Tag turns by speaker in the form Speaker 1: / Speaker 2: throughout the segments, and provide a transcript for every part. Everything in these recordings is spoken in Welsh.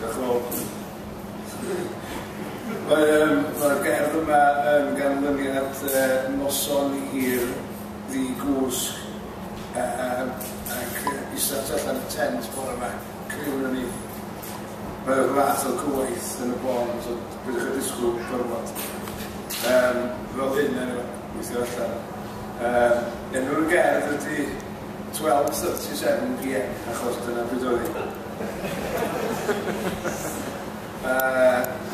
Speaker 1: Diolch yn fawr. Mae'r gerdd yma yn ganlyniad noson hir ddi-gwsg ac eistedd tu allan y tent bore yma, criw yn ni. Mae'r fath o gywaith yn y bôn, so byddwch yn disgwyl gormod. Fel hyn, anyway, gweithio allan. Enw'r gerdd ydy 12:37 p.m. achos dyna pryd oedd hi.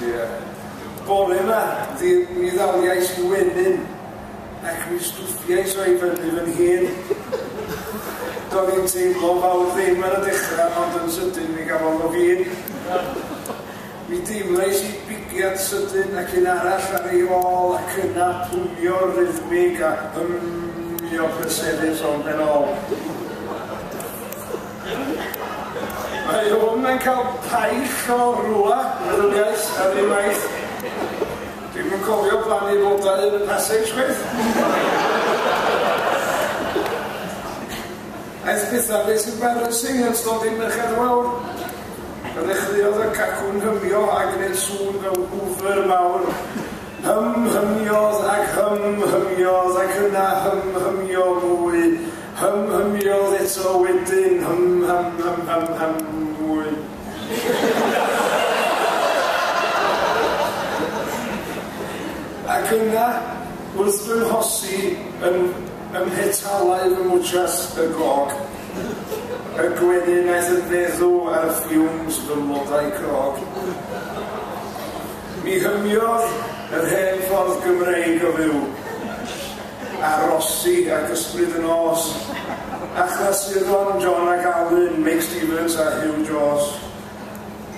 Speaker 1: Yeah. Bore yma, mi ddaliais i wenyn ac mi stwffiais o'i fyny fy hun. Doedd hi'n teimlo fawr ddim ar y dechrau, ond yn sydyn mi gafodd o fin. Mi deimlais i bigiad sydyn ac un arall ar ei ôl ac yna plwmio rhythmig a hymio pleserus o'n pen ôl. Mae hwn yn cael paill o rwla, meddyliais, ar unwaith. Dwi'm yn cofio plannu blodau yn y passage chwaith. Aeth pethau beth embarrassing yn stondin Merched Fawr. Fe ddechreuodd y cacwn hymio a gwneud sŵn fel hoover mawr. Hym hymiodd ac hym hymiodd ac yna hym hymio mwy. Hym hymiodd eto wedyn hym hym hym hym hym mwy. Ac yna, wrth fy nghosi yn ymhetalau fy mwtsias y gog, y gwenyn aeth yn feddw ar y fumes fy mlodau crog. Mi hymiodd yr hen ffordd Gymreig o fyw, arosi ac ysbryd y nos, a chlasuron John ac Alun, Meic Stevens a Hugh Jaws.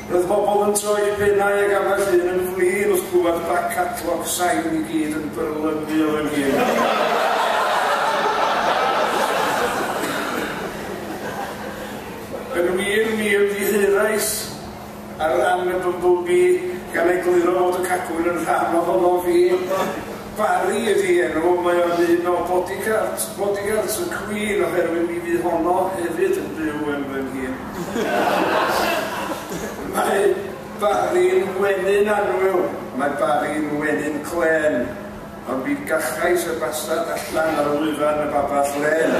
Speaker 1: Roedd bobl yn troi eu pennau ac ambell un yn flin wrth glywed back catalog sain i gyd yn byrlymu o fy nghyn. Yn wir, mi ymddiheurais ar ran y Bumblebee gan egluro fod y cacwn yn rhan ohono fi. Barry ydi enw, mae o'n un o bodyguards, bodyguards y Queen, oherwydd mi fydd honno hefyd yn byw yn fy nghyn. Mae Barry'n wenyn annwyl, mae Barry'n wenyn clên, ond mi gachais y bastard allan ar y lwyfan y babell lên.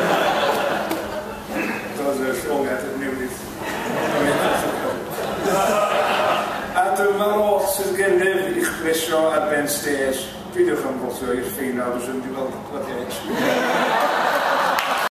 Speaker 1: Doedd y lleoliad yn newid. A dyma'r oll sydd gennyf i'ch plesio ar ben stage. Peidiwch am fotio i'r ffeinal, dwi'n mynd i weld bloody edge.